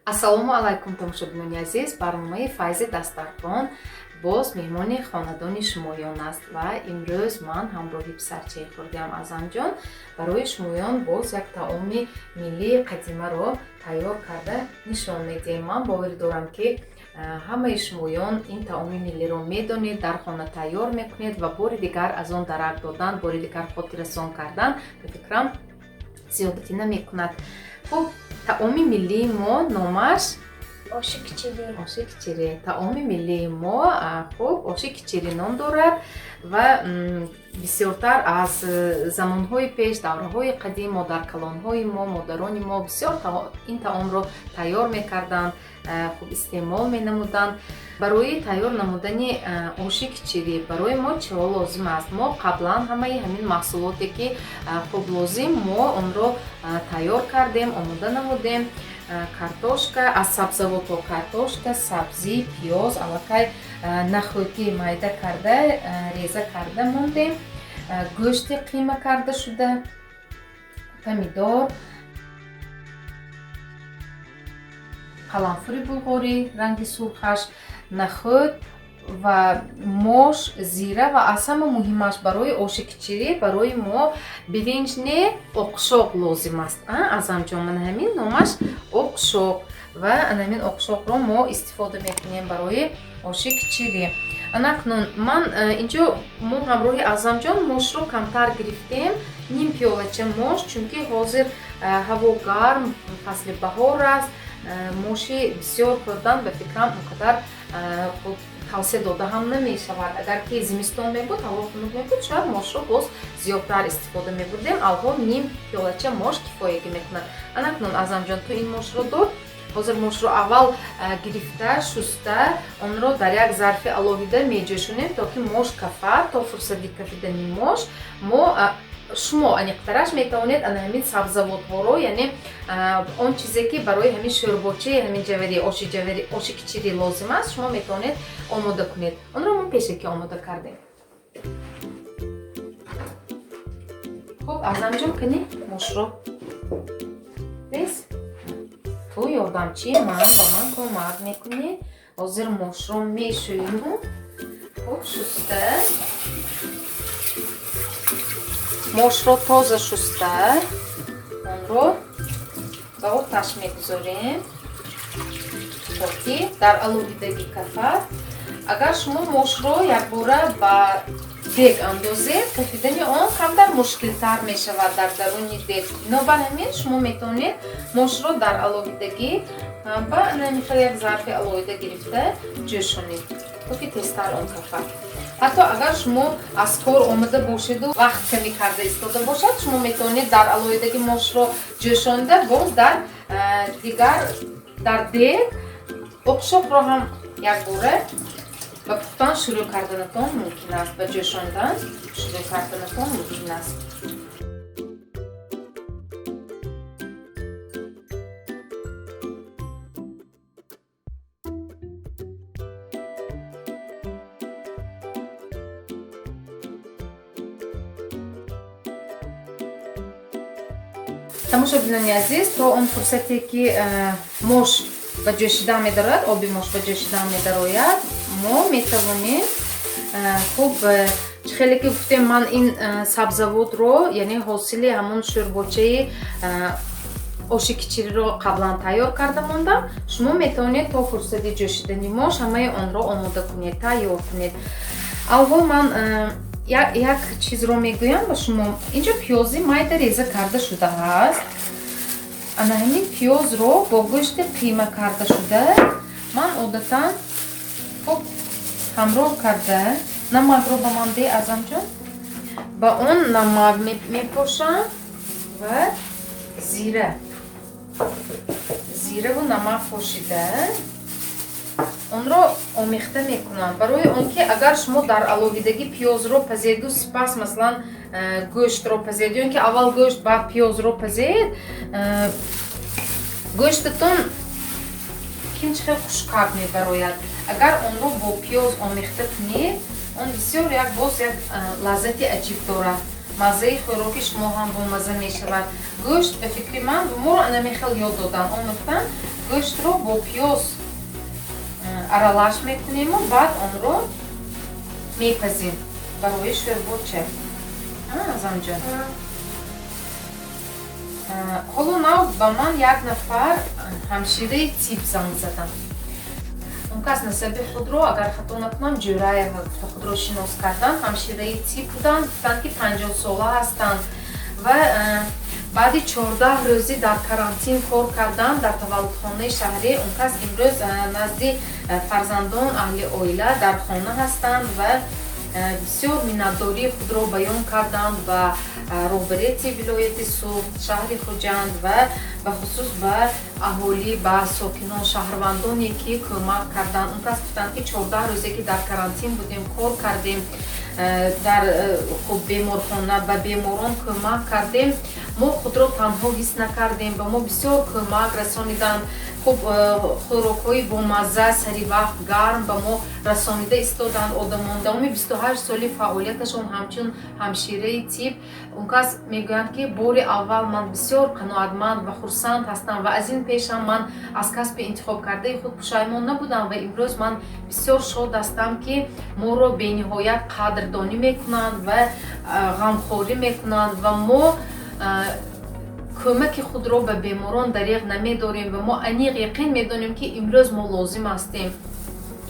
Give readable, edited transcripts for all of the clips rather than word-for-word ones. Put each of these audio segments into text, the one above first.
Ассалому алайкум, тамошобинони азиз. Барномаи Файзи дастархон боз меҳмони хонадони шумоён аст ва имрӯз ман ҳамроҳи писарчаи хурдиам Аъзамҷон барои шумоён боз як таоми миллии қадимаро тайёр карда нишон медиҳем. Ман боварӣ дорам, ки ҳамаи шумоён ин таоми миллиро медонед, дар хона тайёр мекунед ва бори дигар аз он дарак додан, бори дигар хотиррасон кардан, ба фикрам, зиёдатӣ намекунад. Хуб, таоми миллии мо номаш? Оши кичири. Оши кичири. Таоми миллии мо, хуб, оши кичири ном дорад ва бисёртар аз замонҳои пеш, давраҳои қадим, модаркалонҳои мо, модарони мо бисёр ин таомро тайёр мекарданд, хуб, истеъмол менамуданд. Барои тайёр намудани оши кичирӣ барои мо чиҳо лозим аст? Мо қаблан ҳамаи ҳамин маҳсулоте, ки хуб, лозим, мо онро тайёр кардем, омода намудем. Картошка, аз сабзавотҳо картошка, сабзӣ, пиёз, аллакай нахӯдӣ майда карда, реза карда мондем, гӯшти қима карда шуда, помидор, қаламфури булғорӣ ранги сурхаш, нахӯд ва мош, зира ва аз ҳама муҳимаш барои оши кичирӣ барои мо биринҷ не, оқшоқ лозим аст. Аъзамҷон, мана ҳамин номаш оқшоқ ва ана ҳамин оқшоқро мо истифода мекунем барои оши кичирӣ. Анакнун ман инҷо, мо ҳамроҳи Аъзамҷон мошро камтар гирифтем, ним пиёлача мош, чунки ҳозир ҳаво гарм, фасли баҳор аст, моши бисёр хӯрдан, ба фикрам, он қадар тавсия дода ҳам намешавад. Агар ки зимистон мебуд, ҳаво хунук мебуд, шояд мошро боз зиёдтар истифода мебурдем. Алҳол ним пиёлача мош кифоягӣ мекунад. Анакнун, Аъзамҷон, ту ин мошро дод. Ҳозир мошро аввал гирифта, шуста, онро дар як зарфи алоҳида меҷӯшонем, то ки мош кафад. То фурсати кафидани мош мо, шумо аниқтараш метавонед ана ҳамин сабзавотҳоро, яъне он чизе, ки барои ҳамин шӯрбочаи ҳамин ҷавари, оши ҷавари, оши кичирӣ лозим аст, шумо метавонед омода кунед. Онро мо пешакӣ омода кардем. Хуб, Аъзамҷон, кани мошро рез. Ту ёрдамчии ман, ба ман кӯмак мекунӣ. Ҳозир мошро мешӯему, хуб, шуста, мошро тоза шуста, онро ба оташ мегузорем, то ки дар алоҳидагӣ кафад. Агар шумо мошро якбора ба дег андозед, кафидани он камтар мушкилтар мешавад дар даруни дег. Бинобар ҳамин шумо метавонед мошро дар алоҳидагӣ ба ана як зарфи алоҳида гирифта ҷӯшонед, то ки тезтар он кафад. Ҳатто агар шумо аз кор омада бошеду вақт камӣ карда истода бошад, шумо метавонед дар алоҳидагӣ мошро ҷӯшонда, боз дар дигар, дар дег оқшоқро ҳам якбора ба пухтан шурӯъ карданатон мумкин аст, ба ҷӯшондан шурӯъ карданатон мумкин аст. Тамошобинони азиз, то он фурсате ки мош ба ҷӯшидан медарояд, оби мош ба ҷӯшидан медарояд, мо метавонем, хуб, чӣ хеле ки гуфтем, ман ин сабзавотро, яъне ҳосили ҳамон шӯрбочаи оши кичириро қаблан тайёр карда мондам. Шумо метавонед то фурсати ҷӯшидани мош ҳамаи онро омода кунед, тайёр кунед. Аввал ман як чизро мегӯям ба шумо. Инҷо пиёзи майда реза карда шудааст. Ана ҳамин пиёзро бо гӯшти қима карда шуда ман одатан, хуб, ҳамроҳ карда, намакро ба ман де, Аъзамҷон, ба он намак мепошам ва зира, зираву намак пошида, онро омехта мекунам. Барои он ки агар шумо дар алоҳидагӣ пиёзро пазеду, сипас, масалан, гӯштро пазед, ё ин ки аввал гӯшт, баъд пиёзро пазед, гӯштатон кимчи хел хушкак мебарояд. Агар онро бо пиёз омехта кунед, он бисёр як, боз як лаззати аҷиб дорад. Маззаи хӯроки шумо ҳам бомазза мешавад. Гӯшт, ба фикри ман, моро анами хел ёд доданд, омӯхтанд, гӯштро бо пиёз аралаш мекунему, баъд онро мепазем барои шӯрбоча. Азамҷон, ҳоло нав ба ман як нафар ҳамшираи тиб занг заданд. Он кас насаби худро, агар хато накунам, Ҷӯраева гуфта худро шинос карданд. Ҳамшираи тиб буданд, гуфтанд, ки 50-сола ҳастанд ва баъди 14 рӯзӣ дар карантин кор кардан дар таваллудхонаи шаҳрӣ, он кас имрӯз назди фарзандон, аҳли оила дар хона ҳастанд ва бисёр миннатдории худро баён карданд ба роҳбарияти вилояти Суғд, шаҳри Хуҷанд ва бахусус ба аҳолӣ, ба сокинон, шаҳрвандоне, ки кӯмак карданд. Он кас гуфтанд, ки 14 рӯзе, ки дар карантин будем, кор кардем дар хуб беморхона, ба беморон кӯмак кардем, мо худро танҳо ҳис накардем, ба мо бисёр кӯмак расониданд. Хуб, хӯрокҳои бомазза, сари вақт, гарм ба мо расонида истоданд одамон. Давоми 28 соли фаъолияташон ҳамчун ҳамшираи тиб, он кас мегӯянд, ки бори аввал ман бисёр қаноатманд ва хурсанд ҳастам ва аз ин пешам ман аз касби интихобкардаи худ пушаймон набудам ва имрӯз ман бисёр шод ҳастам, ки моро бениҳоят қадрдонӣ мекунанд ва ғамхорӣ мекунанд ва мо кӯмаки худро ба беморон дареғ намедорем ва мо аниқ яқин медонем, ки имрӯз мо лозим ҳастем,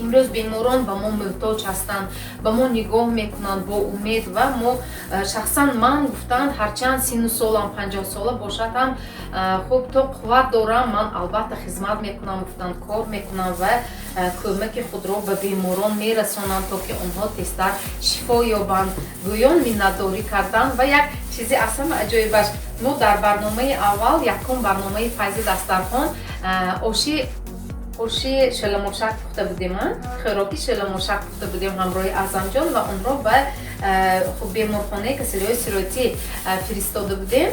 имрӯз беморон ба мо муҳтоҷ ҳастанд, ба мо нигоҳ мекунанд бо умед. Ва мо, шахсан ман, гуфтанд, ҳарчанд сину солам 50-сола бошад ҳам, хуб, то қувват дорам, ман албатта хизмат мекунам, гуфтанд, кор мекунам ва кӯмаки худро ба беморон мерасонам, то ки онҳо тезтар шифо ёбанд. Гӯён миннатдорӣ карданд. Ва як чизи аз ҳама аҷоибаш, мо дар барномаи аввал, якум барномаи Файзи дастархон, оши шӯламошак пухта будем, хӯроки шӯламошак пухта будем ҳамроҳи Аъзамҷон ва онро ба хуб беморхонаи касалиҳои сироятӣ фиристода будем.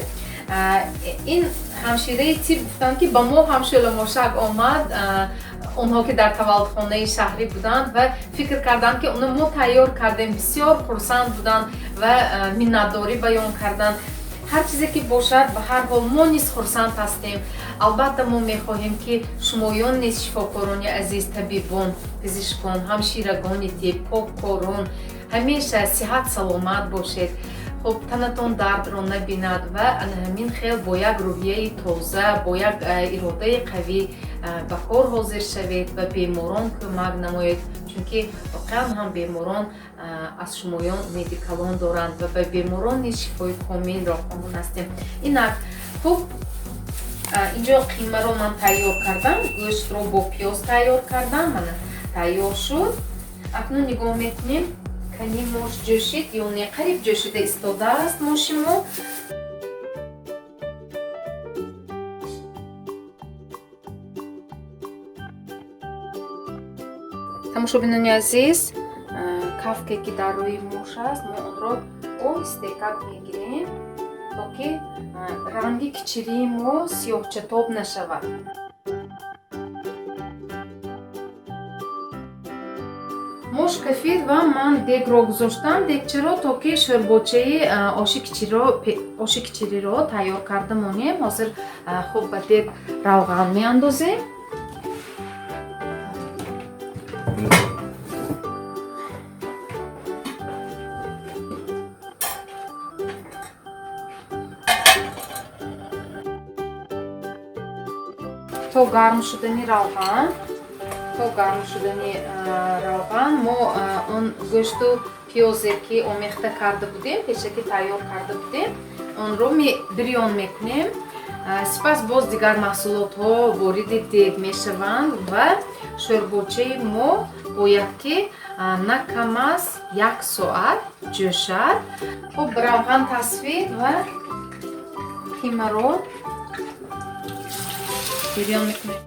Ин ҳамшираи тиб гуфтанд, ки ба мо ҳам шӯламошак омад, онҳо ки дар таваллудхонаи шаҳрӣ буданд ва фикр карданд, ки оно мо тайёр кардем, бисёр хурсанд буданд ва миннатдорӣ баён карданд. Ҳар чизе ки бошад, ба ҳар ҳол мо низ хурсанд ҳастем. Албатта, мо мехоҳем, ки шумоён низ, шифокорони азиз, табибон, пизишкон, ҳамширагони тиб, поккорон, ҳамеша сиҳат саломат бошед, хуб, танатон дардро набинад ва ана ҳамин хел бо як рӯҳияи тоза, бо як иродаи қавӣ ба кор ҳозир шавед ва беморон кӯмак намоед, чунки воқеан ҳам беморон аз шумоён умеди калон доранд ва ба беморон низ шифои комилро хоҳон ҳастем. Инак, хуб, инҷо қимаро ман тайёр кардам, гӯштро бо пиёз тайёр кардам, мана тайёр шуд. Акнун нигоҳ мекунем, кани мош ҷӯшид ё не. Қариб ҷӯшида истодааст моши мо. Тамошобинони азиз, кафке, ки дар рӯи мош аст, мо онро оҳистекак мегирем, то ки ранги кичирии мо сиёҳчатоб нашавад. Мош кафид ва ман дегро гузоштам, дегчаро, то ки шӯрбочаи оши кичириро тайёр карда монем. Ҳозир, хуб, ба дег равған меандозем. То гарм шудани равған мо он гӯшту пиёзе, ки омехта карда будем, пешакӣ тайёр карда будем, онро бирён мекунем. Сипас боз дигар маҳсулотҳо вориди дег мешаванд ва шӯрбочаи мо бояд ки на кам аз як соат ҷӯшад. Хуб, равған тасфид ва қимаро бирён мекунем.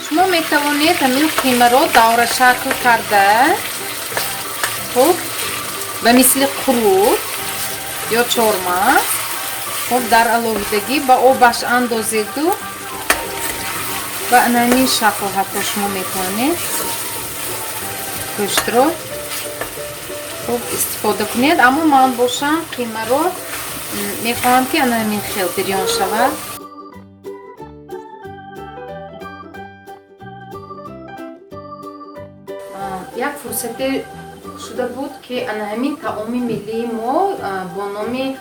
Шумо метавонед ҳамин қимаро даврашакл карда, хуб, ба мисли қурут ё чормағз, хуб, дар алоҳидагӣ ба обаш андозеду ба ана ҳамин шакл ҳатто шумо метавонед. Гӯштро хуб истифода кунед, аммо ман бошам қимаро мехоҳам, ки ана ҳамин хел бирён шавад. Як фурсате шуда буд, ки ана ҳамин таоми миллии мо бо номи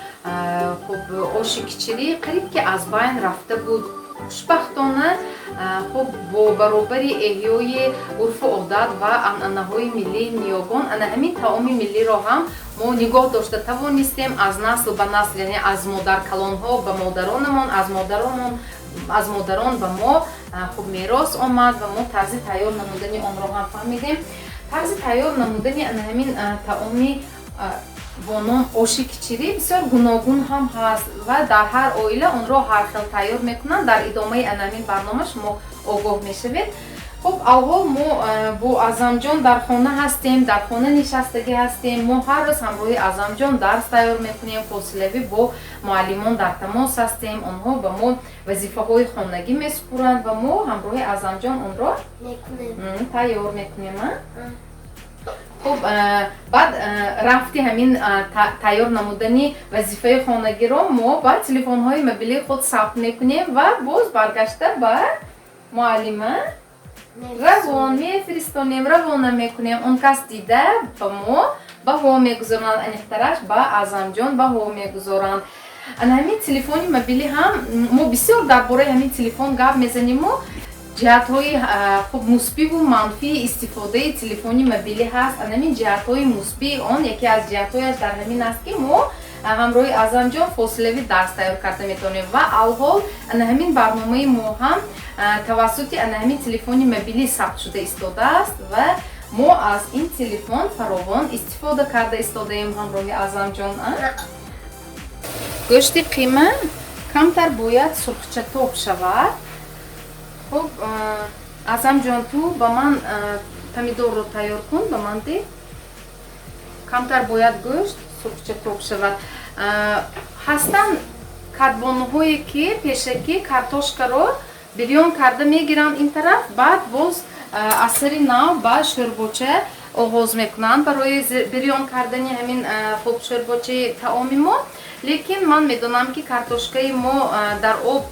хуб оши кичирӣ қариб ки аз байн рафта буд. Хушбахтона, хуб, бо баробари эҳёи урфу одат ва анъанаҳои миллии ниёгон ана ҳамин таоми миллиро ҳам мо нигоҳ дошта тавонистем аз насл ба насл, яъне аз модаркалонҳо ба модаронамон, аз модарон ба мо хуб мерос омад ва мо тарзи тайёр намудани онро ҳам фаҳмидем. Тарзи тайёр намудани ана ҳамин таоми бо ном оши кичирӣ бисёр гуногун ҳам ҳаст ва дар ҳар оила онро ҳар хел тайёр мекунанд. Дар идомаи ана ҳамин барнома шумо огоҳ мешавед. Хуб, аввал мо бо Аъзамҷон дар хона ҳастем, дар хона нишастагӣ ҳастем. Мо ҳар рӯз ҳамроҳи Аъзамҷон дарс тайёр мекунем, фосилавӣ бо муаллимон дар тамос ҳастем. Онҳо ба мо вазифаҳои хонагӣ месупуранд ва мо ҳамроҳи Аъзамҷон онро тайёр мекунем. Хуб, баъд рафти ҳамин тайёр намудани вазифаи хонагиро мо ба телефонҳои мобилии худ сабт мекунем ва боз баргашта ба муаллима равон мефиристонем, равона мекунем. Он кас дида ба мо баҳо мегузоранд, аниқтараш ба Аъзамҷон баҳо мегузоранд. Ана ҳамин телефони мобилӣ ҳам, мо бисёр дар бораи ҳамин телефон гап мезаниму ҷиҳатҳои хуб, мусбиву манфии истифодаи телефони мобилӣ ҳаст. Ана ҳамин ҷиҳатҳои мусбии он, яке аз ҷиҳатҳояш дар ҳамин аст, ки мо ҳамроҳи Аъзамҷон фосилавӣ дарс тайёр карда метавонем ва алҳол ана ҳамин барномаи мо ҳам тавассути ана ҳамин телефони мобилӣ сабт шуда истодааст ва мо аз ин телефон фаровон истифода карда истодаем ҳамроҳи Аъзамҷон. Гӯшти қима камтар бояд сурхчатоб шавад. Хуб, Аъзамҷон, ту ба ман помидорро тайёр кун, ба ман де. Камтар бояд гӯшт сурхчатоб шавад. Ҳастанд кадбонуҳое, ки пешакӣ картошкаро бирён карда мегиранд ин тараф, баъд боз аз сари нав ба шӯрбоча оғоз мекунанд барои бирён кардани ҳамин хуб шӯрбочаи таоми мо. Лекин ман медонам, ки картошкаи мо дар об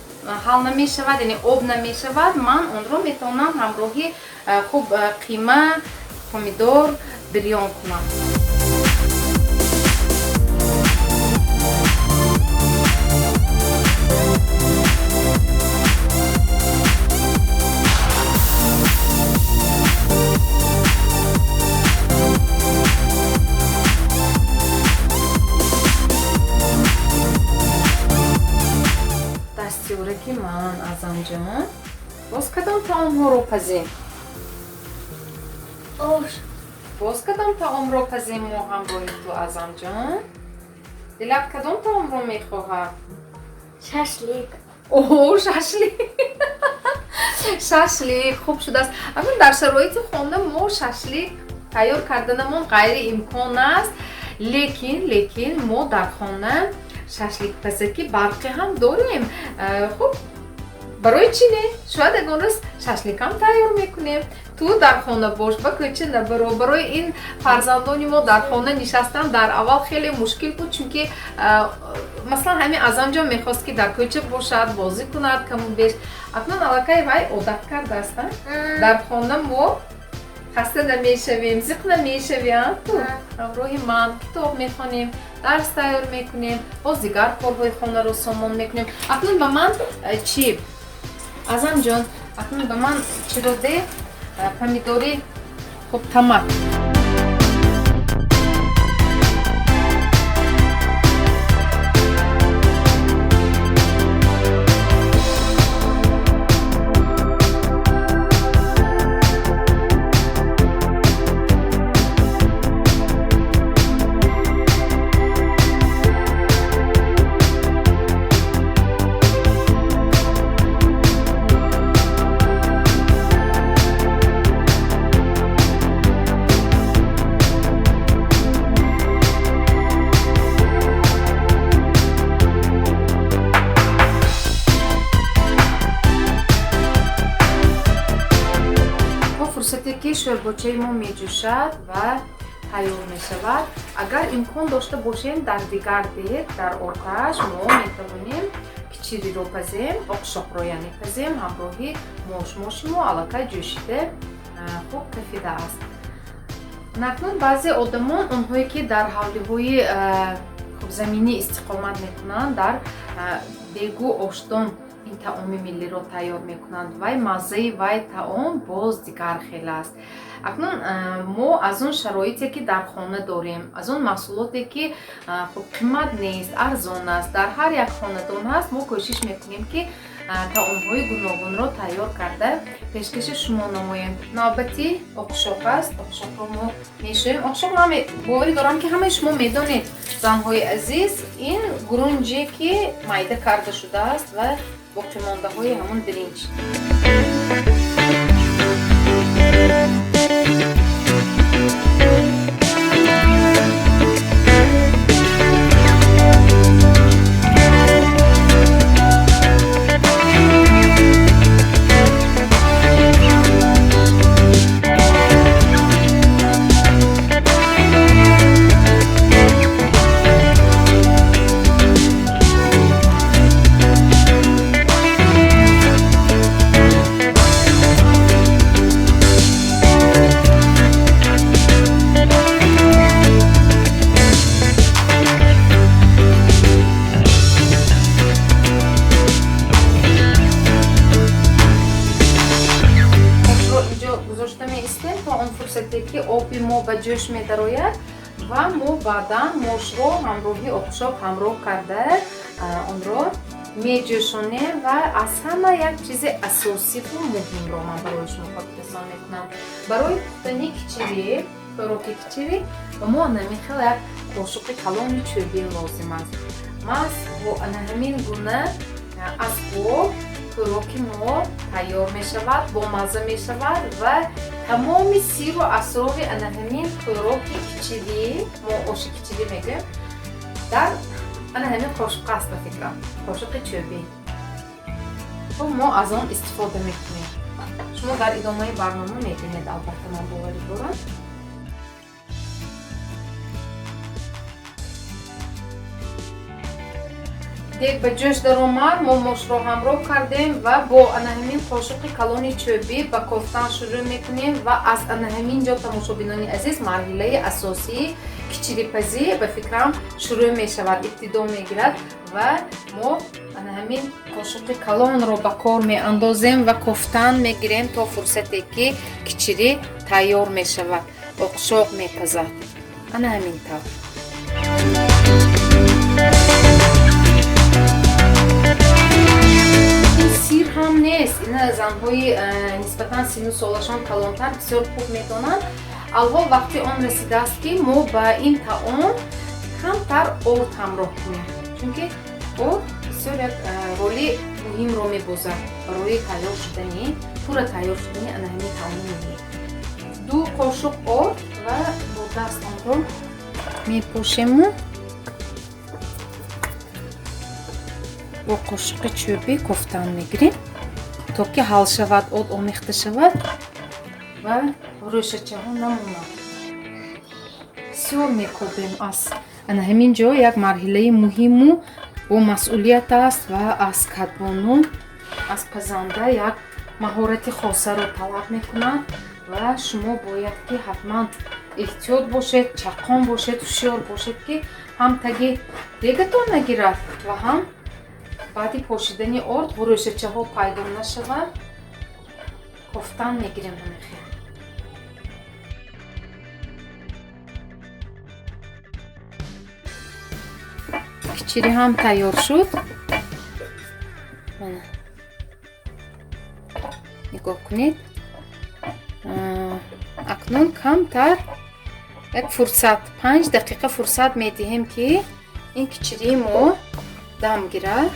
ҳал намешавад, яъне об намешавад. Ман онро метавонам ҳамроҳи хуб қима, помидор бирён кунам. Дастёраки ман Аъзамҷон, боз кадом таомҳоро пазем? Ош. Боз кадом таомро пазем мо ҳамроҳи ту, Аъзамҷон? Дилат кадом таомро мехоҳад? Шашлик. О, шашлик, шашлик хуб шудааст. Акнун дар шароити хона мо шашлик тайёр карданамон ғайриимкон аст, лекин мо дар хона шашликпазаки барқӣ ҳам дорем. Хуб, барои чӣ не? Шояд ягон рӯз шашликам тайёр мекунем. Ту дар хона бош, ба кӯча набаро. Барои ин фарзандони мо дар хона нишастан дар аввал хеле мушкил буд, чунки масалан ҳамин Аъзамҷон мехост, ки дар кӯча бошад, бозӣ кунад каму беш. Акнун аллакай вай одат кардааст. Дар хона мо хаста намешавем, зиқ намешавем. Ту ҳамроҳи ман китоб мехонем, дарс тайёр мекунем, боз дигар корҳои хонаро сомон мекунем. Акнун ба ман чӣ, Аъзамҷон? Акнун ба ман чиро де? Помидори хуб томат. Вақте ки шӯрбочаи мо меҷӯшад ва тайёр мешавад, агар имкон дошта бошем, дар дигар дег, дар оташ мо метавонем кичириро пазем, оқшоқро яъне пазем ҳамроҳи мош. Моши мо аллакай ҷӯшида хуб кафидааст. Акнун баъзе одамон, онҳое ки дар ҳавлиҳои хубзаминӣ истиқомат мекунанд, дар дегу ошдон ин таоми миллиро тайёр мекунанд. Вай маззаи вай таом боз дигар хел аст. Акнун мо аз он шароите ки дар хона дорем, аз он маҳсулоте ки хуб қимат нест, арзон аст, дар ҳар як хонадон ҳаст, мо кӯшиш мекунем ки таомҳои гуногунро тайёр карда пешкаши шумо намоем. Навбати оқшоқ аст. Оқшоқро мо мешӯем. Оқшоқ ман боварӣ дорам ки ҳамаи шумо медонед, занҳои азиз, ин гурунҷе ки майда карда шудааст ва боқимондаҳои ҳамон биринҷ. Ки оби мо ба ҷӯш медарояд ва мо баъдан мошро ҳамроҳи оқшоқ ҳамроҳ карда онро меҷӯшонем. Ва аз ҳама як чизи асосиву муҳимро ман барои шумо хотиррасон мекунам. Барои пухтани кичирӣ, хӯроки кичирӣ ба мо ана ҳамин хел як қошуқи калони чӯбӣ лозим аст. Маҳз бо ана ҳамин гуна асбоб хӯроки мо тайёр мешавад, бомазза мешавад ва тамоми сиру асрори ана ҳамин хӯроки кичирӣ, мо оши кичирӣ мегӯем, дар ана ҳамин қошуқ аст, ба фикрам, қошуқи чӯбӣ. Хуб, мо аз он истифода мекунем. Шумо дар идомаи барнома мебинед, албатта ман боварӣ дорам. Дег ба ҷӯш даромад, мо мошро ҳамроҳ кардем ва бо ана ҳамин қошуқи калони чӯбӣ ба кофтан шурӯъ мекунем. Ва аз ана ҳамин ҷо, тамошобинони азиз, марҳилаи асосии кичирипазӣ ба фикрам шурӯъ мешавад, ибтидо мегирад ва мо ана ҳамин қошуқи калонро ба кор меандозем ва кофтан мегирем то фурсате ки кичирӣ тайёр мешавад, оқшоқ мепазад. Ана ҳамин тавр. Сир ҳам нест. Ина занҳои нисбатан сину солашон калонтар бисёр хуб медонанд. Алҳол вақти он расидааст ки мо ба ин таом камтар орд ҳамроҳ кунем, чунки орд бисёр як роли муҳимро мебозад барои тайёр шудани, пурра тайёр шудани ана ҳамин таоми миллӣ. 2 қошуқ орд ва бо даст онро мепошему бо қошуқи чӯбӣ кофтан мегирем то ки ҳал шавад, од омехта шавад ва рӯшачаҳо намонад. Бисёр мекобем. Аз ана ҳамин ҷо як марҳилаи муҳиму бо масъулият аст ва аз кадбону, аз пазанда як маҳорати хосаро талаб мекунад ва шумо бояд ки ҳатман эҳтиёт бошед, чаққон бошед, ҳушёр бошед ки ҳам таги дегатон нагирад ва ҳам баъди пошидани орд ғурӯшачаҳо пайдо нашавад. Кофтан мегирем ҳамин хел. Кичирӣ ҳам тайёр шуд. Мана нигоҳ кунед. Акнун камтар як фурсат, 5 дақиқа фурсат медиҳем ки ин кичирии мо дам гирад.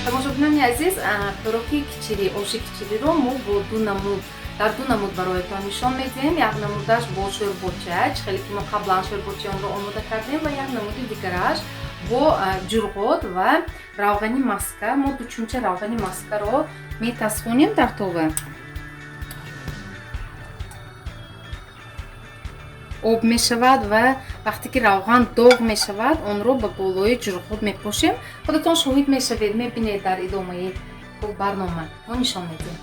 Тамошобинони азиз, хӯроки кичирӣ, оши кичириро мо бо ду намуд, дар ду намуд бароятон нишон медиҳем. Як намудаш бо шӯрбоча, чӣ хеле ки мо қаблан шӯрбочаи онро омода кардем, ва як намуди дигараш Бо ҷурғот ва равғани маска. Мо 2 чумча равғани маскаро метасхонем дар това. Об мешавад ва вақте ки равған доғ мешавад, онро ба болои ҷурғот мепошем. Худатон шоҳид мешавед, мебинед дар идомаи барнома. Мо нишон медиҳем.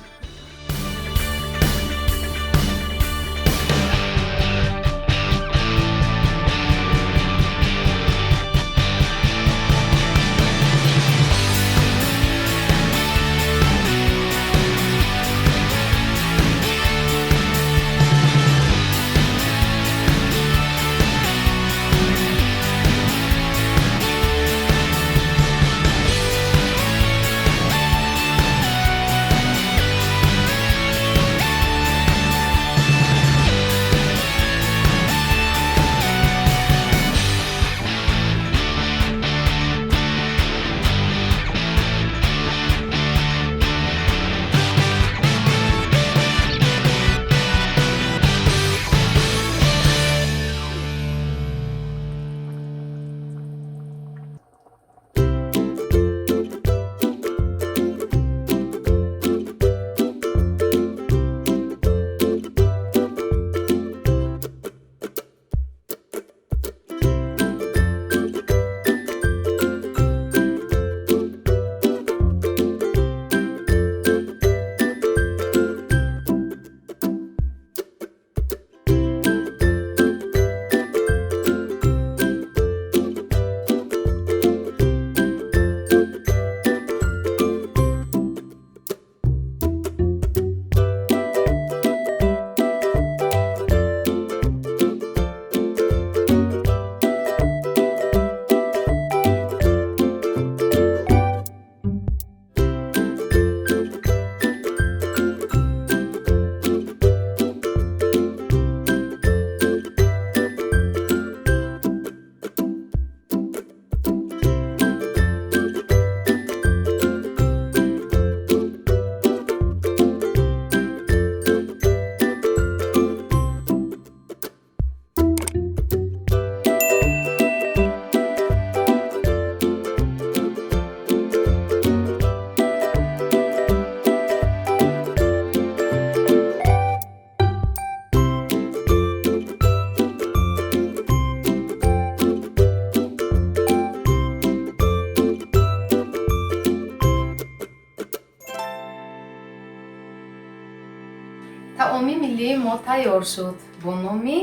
Таоми миллии мо тайёр шуд бо номи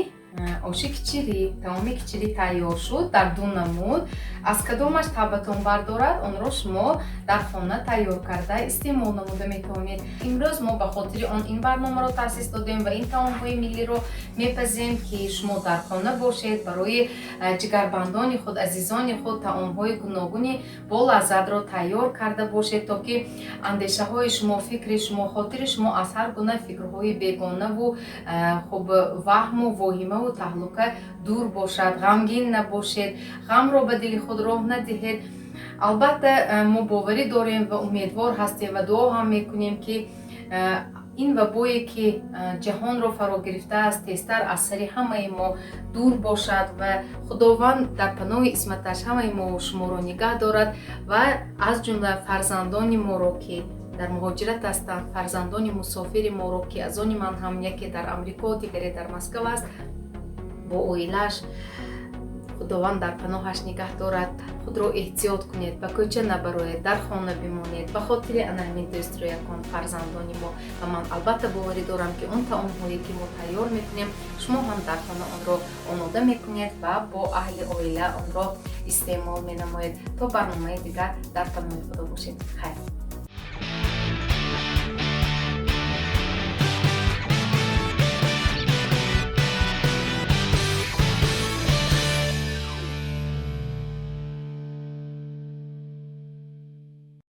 оши кичирӣ. Таоми кичирӣ тайёр шуд дар 2 намуд. Аз кадомаш табатон бардорад, онро шумо дар хона тайёр карда истеъмол намуда метавонед. Имрӯз мо ба хотири он ин барномаро таъсис додем ва ин таомҳои миллиро мепазем, ки шумо дар хона бошед, барои ҷигарбандони худ, азизони худ таомҳои гуногуни бо лаззатро тайёр карда бошед, то ки андешаҳои шумо, фикри шумо, хотири шумо аз ҳар гуна фикрҳои бегонаву хуб ваҳму воҳимаву таҳлука дур бошад, ғамгин набошед, ғамро ба дили худ роҳ надиҳед. Албатта, мо боварӣ дорем ва умедвор ҳастем ва дуо ҳам мекунем, ки ин вабое, ки ҷаҳонро фаро гирифтааст, тезтар аз сари ҳамаи мо дур бошад ва Худованд дар паноҳи исматаш ҳамаи мо шуморо нигаҳ дорад ва аз ҷумла фарзандони моро, ки дар муҳоҷират ҳастанд, фарзандони мусофири моро, ки аз они ман ҳам яке дар Амрико, дигаре дар Москва аст, бо оилааш Худованд дар паноҳаш нигаҳ дорад. Худро эҳтиёт кунед, ба кӯча набароед, дар хона бимонед. Ба хотири ана ҳамин дӯстрӯякон фарзандони мо. Ва ман албатта боварӣ дорам, ки он таомҳое, ки мо тайёр мекунем, шумо ҳам дар хона онро омода мекунед ва бо аҳли оила онро истеъмол менамоед. То барномаи дигар дар паноҳи Худо бошед. Хайр.